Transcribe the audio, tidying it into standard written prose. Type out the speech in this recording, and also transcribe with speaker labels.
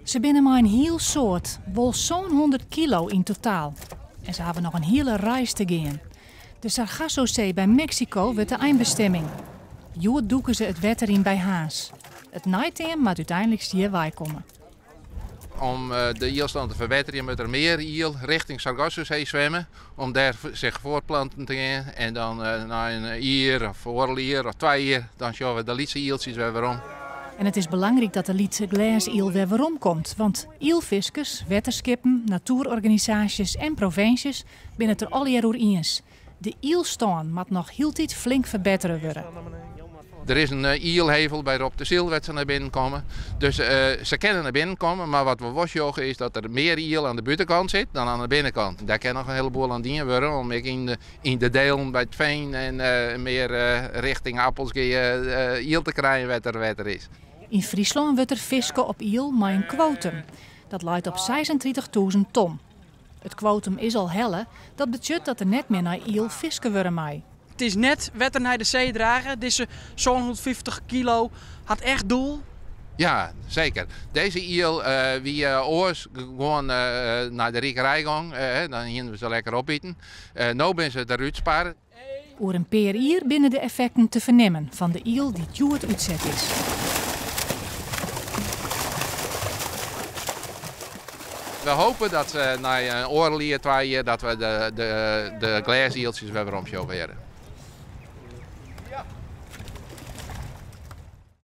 Speaker 1: Se binne mei in hiel soad, wol sânhûndert kilo yn totaal. En se hawwe noch in hiele reis te gean. De Sargassosee by Meksiko wurdt de einbestimming. Hjoed dûke se it wetter yn by Harns. It neiteam moat úteinliks hjirwei komme.
Speaker 2: Om de ielstân te ferbetterjen moat der mear iel richting Sargassosee swimme om dêr sich fuortplanten te gean. En dan nei in jier of oardel jier of twa jier dan sjogge we de lytse ieltsjes wer werom.
Speaker 1: En it is belangryk dat de lytse glêsiel wer werom komt, want ielfiskers, wetterskippen, natoerorganisaasjes en provinsjes binne it der allegear oer iens. De ielstân moat noch hieltyd flink ferbettere wurde.
Speaker 2: Der is in ielhevel by Roptasyl wêr't se nei binnen komme. Dus se kinne nei binnen komme, mar wat we wol sjogge is dat der mear iel aan de bûtenkant sit dan aan de binnenkant. Dêr kin noch in heleboel oan dien wurde om ek yn de delen by it Fean en mear richting Appelskea iel te krijen wêr't der wetter is.
Speaker 1: Yn Fryslân wurdt der fiske op iel mei in kwotum. Dat leit op 36.000 ton. It kwotum is al helle, dat betsjut dat der net mear nei iel fiske wurde mei.
Speaker 3: It is net wetter nei de see drage. Dizze 750 kilo hat echt doel.
Speaker 2: Ja, seker. Dizze iel wie oars gewoan nei de rikerij gong. Dan hiene we se lekker opiten. No binne se derút sparre.
Speaker 1: Oer in pear jier binne de effekten te fernimmen fan de iel dy't hjoed útset is.
Speaker 2: We hopen dat nei in oardel jier, twa jier, dat we de glêsieltsjes wer werom sjogge.